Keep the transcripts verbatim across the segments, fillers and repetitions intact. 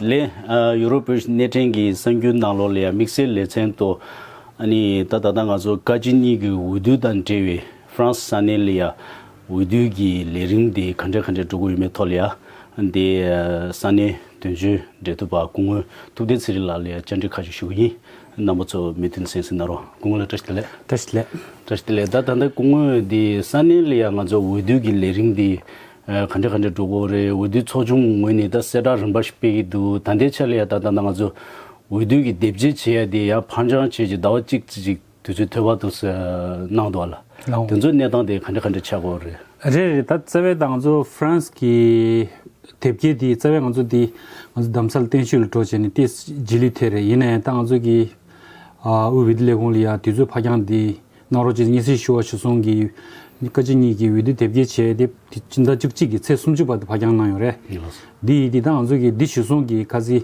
ལན། ཨ། ཡུ་རོབ་པའི་གནས་འཕྲིན་གྱི་གསར་འགྱུར་ནང་ལོགས་ལ་ཡང་དམིགས་བསལ་ལེ་ཚན་དུ། ཨ་ནི་ད་ད་ལྟ་ང་ཚོ་བཀའ་སྤྱི་གཉིས་ཀྱི་འོས་བསྡུ་དང་འབྲེལ་བའི་ཧྥ་རན་སི་ས་གནས་ལ་ཡང་འོས་བསྡུ་གི་ལས་རིམ་དེ་ག་འདྲ་ག་འདྲ་འགྲོ་གི་ཡོད་མེད་ཐོག་ལ་ཡང་དེ་ས་གནས་དོན་གཅོད་འབྲེལ་མཐུད་པ་སྐུ་ངོ་ཐུབ་བསྟན་ཚེ་རིང་ལགས་ལ་ཡང་བཅར་འདྲི་ཁ་ཤས་ཞུ་གི་ཡིན། རྣམ་པ་ཚོ་མུ་མཐུད་གསན་གཟིགས་གནང་རོགས། སྐུ་ངོ་ལ་བཀྲ་ཤིས་བདེ་ལེགས། བཀྲ་ཤིས་བདེ་ལེགས། བཀྲ་ཤིས་བདེ་ལེགས། ད་ད་ལྟ་སྐུ་ངོ་འདི་ས་གནས་ལ་ཡང་ང་ཚོ་འོས་བསྡུ་གི་ལས་རིམ་འདི་ཨ། ག་འདྲ་ག་འདྲ་འགྲོ་གི་ཡོད་རེད། འོས་བསྡུ་ཚོགས་ཆུང་ངོས་ནས་ད་གསལ་བསྒྲགས་རིམ་པ་ཞིག་སྤེལ་གྱི་འདུག་ད་ལྟའི་ཆ་ལ་ཡང་ད་ད་ད་ང་ཚོ་འོས་བསྡུ་གི་དེབ་སྐྱེལ་བྱེད་ཡ་དེ་ཡང་ཕར་འགྱངས་བྱས་ཀྱི་ཟླ་བ་གཅིག་ཙམ་ཅིག་དུས་ཚོད་འཐོལ་པ་འདུག་ཟེར་གནང་འདུག་ཨ་ལ། ལགས། དེ་ཚོའི་གནས་སྟངས་དེ་ག་འདྲ་ག་འདྲ་ཆགས་ཀྱི་ཡོད་རེད། རེད་རེད། ད་རྩ་བའི་ད་ང་ཚོ་ཧྥ་རན་སི་གི་དེབ་སྐྱེལ་དེ་རྩ་བའི་ང་ཚོ་དེ་ང་ཚོ་རྡ་ས་ལ་བརྟན་བཞུགས་ལ་འགྲོ་བྱས་ནས་དེ་རྗེས་ལུས་ཐེབས་རེད། ཡིན་ན་ཡང་ད་ང་ཚོ་གི་ཨ། དབུས་འོས་བསྡུ་ལས་ཁུངས་ལ་ཡང་དུས་ཚོད་ཕར་འགྱངས་དེ་གནང་རོགས་བྱེད། དངུལ་རྩིས་ཞུ་བ་གཞིར་བཟུང་གིས་བཀའ་སྤྱི་གཉིས་ཀྱི་འོས་བསྡུ་དེབ་སྐྱེལ་བྱས་ཏེ་དེ་སྤྱི་ཟླ་བཅུ་གཅིག་གི་ཚེས་སུམ་ཅུ་བར་དུ་ཕར་འགྱངས་གནང་ཡོད་རེད། ལགས་སོ། འདི་ཡིས་འདི་ད་ང་ཚོ་གིས་འདི་གཞིར་བཟུང་གིས་ཁ་སང་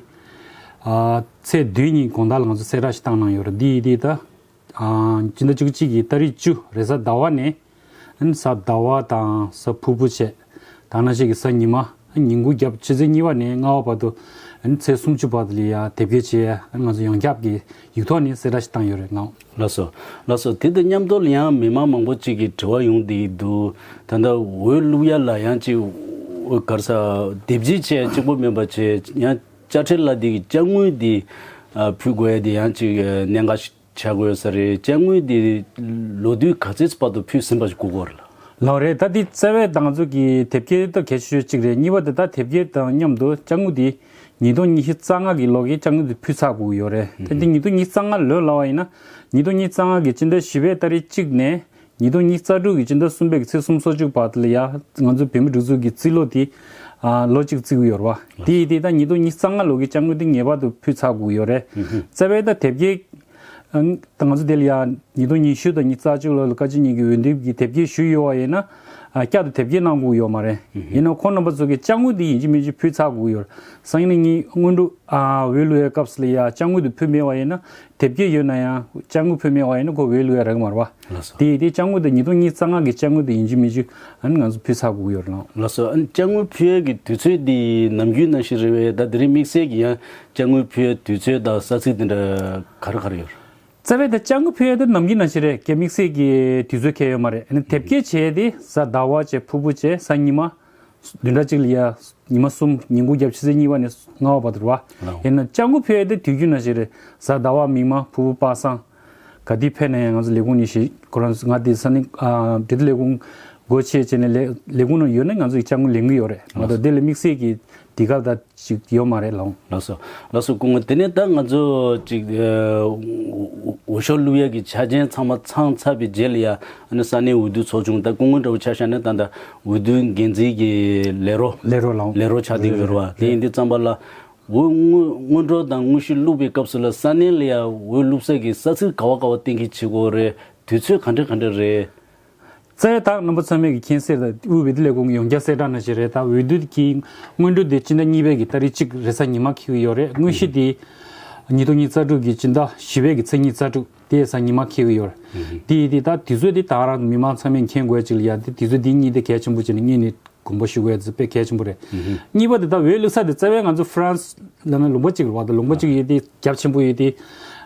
ཨ། ཚེས་བདུན་ཉིན་དགོང་དག་ལ་ང་ཚོ་གསལ་བསྒྲགས་ཤིག་བཏང་གནང་ཡོད་རེད། འདི་ཡིས་འདི་ད་ཨ། སྤྱི་ཟླ་བཅུ་གཅིག་གི་ཏ་རིག་བཅུ་རེས་གཟའ་ཟླ་བ་ནས་ཨ་ནི་གཟའ་ཟླ་བ་དང་གཟའ་ཕུར་བུ་བྱས། དེ་ནང་བཞིན་གྱི་གཟའ་ཉི་མ། ཉིན་གུང་རྒྱབ་ཕྱི་ཚེས་གཉིས་པ་ནས་ལྔ་པ་བར་དུ་ཨ་ནི་ཚེས་སུམ་ཅུ་བར་དུ་ལ་ཡ་དེབ་སྐྱེལ་བྱེད་ཡ་ང་ཚོ་ཡོངས་ཁྱབ་ཀྱི་ཡིག་ཐོག་ནས་གསལ་བསྒྲགས་ཤིག་བཏང་ཡོད་རེད། ལགས། ལགས་སོ། ལགས་སོ། དེ་དང་མཉམ་དུ་ལ་ཡང་མི་མང་མང་པོ་ཅིག་གིས་དྲི་བ་ཡོང་བསྡད་ཀྱི་འདུག་ད་ལྟ་འོས་བླུག་ཡ་ལ་ཡང་ཅིག་འོས་ག་རེ་ཟེར་དེབ་སྐྱེལ་བྱས་གཅིག་པོ་མིན་པ་བྱས་ཡང་དཔྱ་ཁྲལ་ལ་དེ་གི་དཔྱ་དངུལ་དེ་ཨ། ཕུལ་དགོས་ཡ་དེ་ཡང་ཅིག་གནད་འགག་ཞིག་ཆགས་དགོས་ས་རེད། དཔྱ་དངུལ་འདི་ལོ་དུས་ག་ཚོད་བར་དུ་ཕུལ་ཟིན་པ་ཞིག་དགོས་ཀྱི་ཡོད་རེད། ལགས་རེད། ད་འདི་རྩ་བའི་ད་ང་ཚོ་གི་དེབ་སྐྱེལ་ད་གལ་ཆེ་ཤོས་གཅིག་རེད། གཉིས་པ་དེ་ད་དེབ་སྐྱེལ་དང་མཉམ་དུ་དཔྱ་དངུལ་འདི་ཉིས་སྟོང་ཉི་ཤུ་རྩ་ལྔ་གི་ལོ་གི་དཔྱ་དངུལ་འདི་ཕུལ་ཚར་དགོས་ཀྱི་ཡོད་རེད། ད་འདི་ཉིས་སྟོང་ཉི་ཤུ་རྩ་ལྔ་ལོས་ལབ་པ་ཡིན་ན་ཉིས་སྟོང་ཉི་ཤུ་རྩ་ལྔ་གི་སྤྱི་ཟླ་བཞི་པའི་ཏ་རིག་གཅིག་ནས་ཉིས་སྟོང་ཉི་ཤུ་རྩ་དྲུག་གི་སྤྱི་ཟླ་གསུམ་པའི་གི་ཚེས་སུམ་ཅུ་སོ་གཅིག་བར་དུ་ལ་ཡ་ང་ཚོ་བོད་མིའི་སྒྲིག་འཛུགས་ཀྱི་རྩིས་ལོ་དེ་ཨ། ལོ་གཅིག་བརྩི་གི་ཡོད་རེད་བ། དེ་ཡིན་དུས་ད་ཉིས་སྟོང་ཉི་ཤུ་རྩ་ལྔ་ལོ་གི་དཔྱ་དངུལ་དེ་ངེས་པར་དུ་ཕུལ་ཚར་དགོས་ཀྱི་ཡོད་རེད། ཧུམ་ཧུམ། རྩ་བའི་ད་དེབ་སྐྱེལ་ཨ། ད་ང་ཚོ་དེ་ལ་ཡ་ཉིས་སྟོང་ཉི་ཤུ་དང་ཉི་ཤུ་རྩ་གཅིག་ལོ་ལ་བཀའ་སྤྱི་གཉིས་ཀྱི་འོས་འདེམས་ཀྱི་དེབ་སྐྱེལ་ཞུས་ཡོད་པ་ཡིན་ན་ཨ། བསྐྱར་དུ་དེབ་སྐྱེལ་གནང་དགོས་ཀྱི་ཡོད་མ་རེད། ཧུམ་ཧུམ། ཡིན་ནའང་ཁོང་རྣམ་པ་ཚོ་གི་དཔྱ་དངུལ་དེ་ཡིན་གཅིག་མིན་གཅིག་ཕུལ་ཚར་དགོས་ཀྱི་ཡོད་རེད། སང་ཉིན་ནས་ངས་སྔོན་འགྲོ་ཨ། འོས་བླུག་ཡའི་སྐབས་སུ་ལ་ཡ་དཔྱ་དངུལ་དེ་ཕུལ་མེད་པ་ཡིན་ན། དེབ་སྐྱེལ་ཡོད་ན་ཡང་དཔྱ་དངུལ་ཕུལ་མེད་པ་ཡིན་ན་ཁོ་འོས་བླུག་ཡ་རག་གི་མ་རེད་བ། ལགས་སོ། དེ་དེ་དཔྱ་དངུལ་དེ་ཉིས་སྟོང་ཉི་ཤུ་རྩ་ལྔ་གི་དཔྱ་དངུལ་དེ་ཡིན་གཅིག་མིན་གཅིག་ཨ་ནི་ང་ཚོ་ཕུལ་ཚར་དགོས་ཀྱི་ཡོད་རེད་ལགས། ལགས་སོ། ཨ་ནི་དཔྱ་དངུལ་ཕུལ་ཡ་གི་དུས་ཚོད་དེ་ནམ་རྒྱུན་ནང་བཞིན་རེད་པས། ད་དེ་རིང་དམིགས་བསལ་གྱི་ཡང་དཔྱ་དངུལ་ཕུལ་ཡ་དུས་ཚོད་དང་ས་ཚིགས་དེ་འདྲ་ག་རེ་ག་རེ་ཡོད་རེད། རྩ་བའི་ད་དཔྱ་དངུལ་ཕུལ་ཡ་དེ་ནམ་རྒྱུན་ནང་བཞིན་རེད། གལ་དམིགས་བསལ་གྱི་དུས་ཚོད་ཁེལ་ཡོད་མ་རེད། ཨ་ནི་དེབ་སྐྱེལ་བྱས་ཏེ་གཟའ་ཟླ་བ་བྱས་ཕུར་བུ་བྱས་གཟའ་ཉི་མ། བདུན་ཕྲག་གཅིག་ལ་ཡ། ཉི་མ་གསུམ། ཉིན་གུང་རྒྱབ་ཕྱི་ཚེས་གཉིས་པ་ནས་ལྔ་པ་བར་དུ་རེད་བ། ལགས། ཡིན་ན་དཔྱ་དངུལ་ཕུལ་ཡ་དེ་དུས་རྒྱུན་ནང་བཞིན་རེད། གཟའ་ཟླ་བ་མིག་དམར་ཕུར་བུ་པ་སངས། ག་དུས་ཕེབས་ན་ཡང་ང་ཚོ་ལས་ཁུངས་ནས་ཞིག་ཁོ་རང་ང་དེ་ས་གནས་ཨ། འབྲེལ་མཐུད་ལས་ཁུངས་སྒོ་ཕྱེ་བྱས་ནས་ལས་ལས་ཁུངས་ནང་ཡོད་ན་ང་ཚོ་ཡི་དཔྱ་དངུལ་ལེན་གི་ཡོད་རེད། མ་གཏོགས་དེ་ལ་དམིགས་བསལ་གྱི་དུས་སྐབས་དང་ཅིག་ཡོད་མ་རེད་ལགས། ལགས་སོ། ལགས་སོ། སྐུ་ངོ། དེ་ནས་ད་ང་ཚོ་ཅིག་ཨ། འོས་ཤོག་བླུག་ཡ་གི་ཆ་རྐྱེན་ཚང་མ་ཚང་ཚར་བའི་རྗེས་ལ་ཡ། ཨ་ནི་ས་གནས་འོས་བསྡུ་ཚོགས་ཆུང་། ད་སྐུ་ངོ་འདྲ་བོ་ཆ་བཞག་ན་ད་ལྟ་འོས་བསྡུ་འགན་འཛིན་གྱི་ལས་རོགས། ལས་རོགས་ལགས། ལས་རོགས་ཆགས་བསྡད་ཡོད་རེད་བ། རེད། དེ་ཡིན་དུས་ཙམ་པ་ལ་འོས་དངོས་སྔོན་འགྲོ་དང་དངོས་གཞི་བླུག་པའི་སྐབས་སུ་ལ་ས་གནས་ལ་ཡ་འོས་བླུག་ས་གི་ས་ཚིགས་ག་བ་ག་བ་གཏན་འཁེལ་བྱེད་དགོས་རེད། དུས་ཚོད་ག་འདྲ་ག་འདྲ་རེད། རྩ་བའི་ད་རྣམ་པ་ཚང་མས་ཀྱི་མཁྱེན་གསལ་ལྟར་དབུས་འོས་བསྡུ་ལས་ཁུངས་ཀྱི་ཡོངས་ཁྱབ་གསལ་བསྒྲགས་ནང་བཞིན་རེད། ད་འོས་བསྡུ་གི་སྔོན་འགྲོ་དེ་སྤྱི་ཟླ་གཉིས་པའི་གི་ཏ་རིག་གཅིག་རེས་གཟའ་ཉི་མ་འཁེལ་གྱི་ཡོད་རེད། དངོས་གཞི་དེ་ཉིས་སྟོང་ཉི་ཤུ་རྩ་དྲུག་གི་སྤྱི་ཟླ་བཞི་པའི་གི་ཚེས་ཉི་ཤུ་རྩ་དྲུག་དེ་གཟའ་ཉི་མ་འཁེལ་གྱི་ཡོད་རེད། དེ་དེ་ད་དུས་ཚོད་དེ་ད་རང་མི་མང་ཚང་མས་མཁྱེན་དགོས་ཅིག་ལ་ཡ། དེ་དུས་ཚོད་དེ་གཉིས་དེ་གལ་ཆེན་པོ་བྱས་ནས་སྔོན་ནས་དགོངས་པ་ཞུ་དགོས་ཡ་དེ་དཔེ་གལ་ཆེན་པོ་རེད། གཉིས་པ་དེ་ད་འོས་བླུག་ས་དེ་རྩ་བའི་ང་ཚོ་ཧྥ་རན་སི་ལ་ན་ལུང་པ་གཅིག་རེད་བ། ད་ལུང་པ་གཅིག་ཡོད་དེ་རྒྱ་ཆེན་པོ་ཡོད་དེ།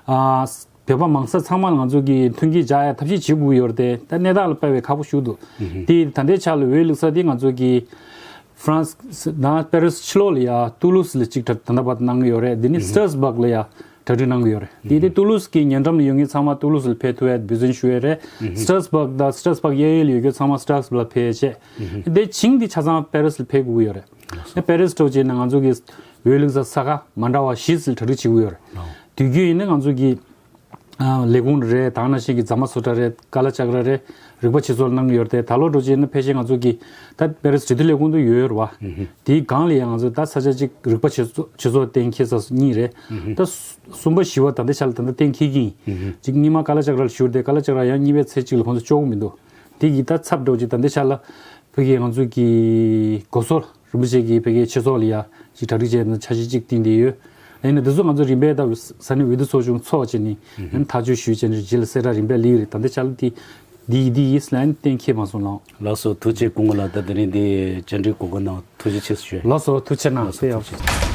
ཨ། བོད་པ་མང་ས་ཚང་མ་ང་ཚོ་གི་མཐུན་རྐྱེན་སྦྱར་ཡ་ཐབས་ཤེས་བྱེད་དགོས་ཀྱི་ཡོད་རེད་དེ། ད་གནས་སྟངས་ལ་དཔག་པའི་ཁག་པོ་ཞིག་འདུག་དེ་ད་ལྟའི་ཆ་ལ་འོས་བླུག་ས་དེ་ང་ཚོ་གི་ཧྥ་རན་སི་ནང་པེ་རི་སི་ཕྱི་ལོགས་ལ་ཡ་ཏུ་ལུ་སི་ལ་གཅིག་ད་ལྟ་བར་དུ་གནང་གི་ཡོད་རེད། དེ་ནས་སི་ཊར་སི་བྷག་ལ་ཡ་གྲ་སྒྲིག་གནང་གི་ཡོད་རེད། དེ་དེ་ཏུ་ལུ་སི་གི་ཉེ་འགྲམ་ལ་ཡོད་མཁན་ཚང་མ་ཏུ་ལུ་སི་ལ་ཕེབས་ཐུབ་ཡ་འབད་བརྩོན་ཞུ་ཡ་རེད། སི་ཊར་སི་བྷག་དང་སི་ཊར་སི་བྷག་གཡས་གཡོན་ལ་ཡོད་མཁན་ཚང་མ་སི་ཊར་སི་བྷག་ལ་ཕེབས་བྱས། དེ་བྱིངས་དེ་ཆ་ཚང་པེ་རི་སི་ལ་ཕེབས་དགོས་ཀྱི་ཡོད་རེད། པེ་རི་སི་འགྲོ་བྱས་ན་ང་ཚོ་གི་འོས་བླུག་ས་ས་ཁ་མ་འདྲ་བ་བཞི་ཙམ་གྲ་སྒྲིག་བྱེད་དགོས་ཡོད་རེད། དུས་རྒྱུན་ཡིན་ན་ང་ཚོ་གི་ཨ། ལས་ཁུངས་རེད། དེ་ནང་བཞིན་གྱི་རྫ་མ་བཟོ་གྲྭ་རེད། ཀ་ལ་ཅག་ར་རེད། རིག་པ་ཆེ་ཚོགས་ལ་གནང་གི་ཡོད་རེད་དེ། ད་ལོ་འགྲོ་བྱས་ན་ཕལ་ཆེར་ང་ཚོ་གི་ད་པེ་རི་སི་འབྲེལ་མཐུད་ལས་ཁུངས་དུ་ཡོད་རེད་བ། དེའི་སྒང་ལ་ཡང་ང་ཚོ་ད་ས་ཆ་གཅིག་རིག་པ་ཆེ་ཚོགས་ཆེ་ཚོགས་གཏན་འཁེལ་ས་གཉིས་རེད། ད་གསུམ་པ་བཞི་པ་ད་ལྟའི་ཆ་ལ་ད་ལྟ་གཏན་འཁེལ་གྱི་ཡིན། གཅིག་སྔོན་མ་ཀ་ལ་ཅག་ར་ལ་ཞུས་ཏེ། ཀ་ལ་ཅག་ར་ཡང་གཉིས་པའི་ཚེས་གཅིག་ལ་ཁོང་ཚོ་ལྕོགས་གི་མི་འདུག་དེ་གི་ད་ཚབ་འགྲོ་གི། ད་ལྟའི་ཆ་ལ་བོད་ཀྱི་ང་ཚོ་གི་སྒོ་ཟོར་རིན་པོ་ཆེ་གི་བོད་ཀྱི་ཆོས་ཚོགས་ལ་ཡ་ཅིག་གྲ་སྒྲིག་བྱས་ནས་འཆར་གཞི་ཅིག་བཏིང་བསྡད་ཡོད། ཡིན་ན་འདི་ཚོ་ང་ཚོ་རིམ་པས་ད་ས་གནས་འོས་བསྡུ་ཚོགས་ཆུང་ཚོགས་བྱས་ནས་ཐག་གཅོད་ཞུས་བྱས་ནས་རྗེས་ལ་གསལ་བསྒྲགས་རིམ་པས་ལེགས་རེད། ད་ལྟའི་ཆ་ལ་དེ་འདི་ཡིན་འདི་ཡིན་ཟེར་ལན་གཏན་འཁེལ་མ་སོང་ལགས། ལགས་སོ། ཐུགས་རྗེ་ཆེ་སྐུ་ངོ་ལགས། ད་དེ་རིང་འདི་བཅར་འདྲི་གོ་སྐབས་གནང་བ་ཐུགས་རྗེ་ཆེ་ཞུ། ལགས་སོ། ཐུགས་རྗེ་གནང་། ལགས་སོ། ཐུགས་རྗེ་ཆེ།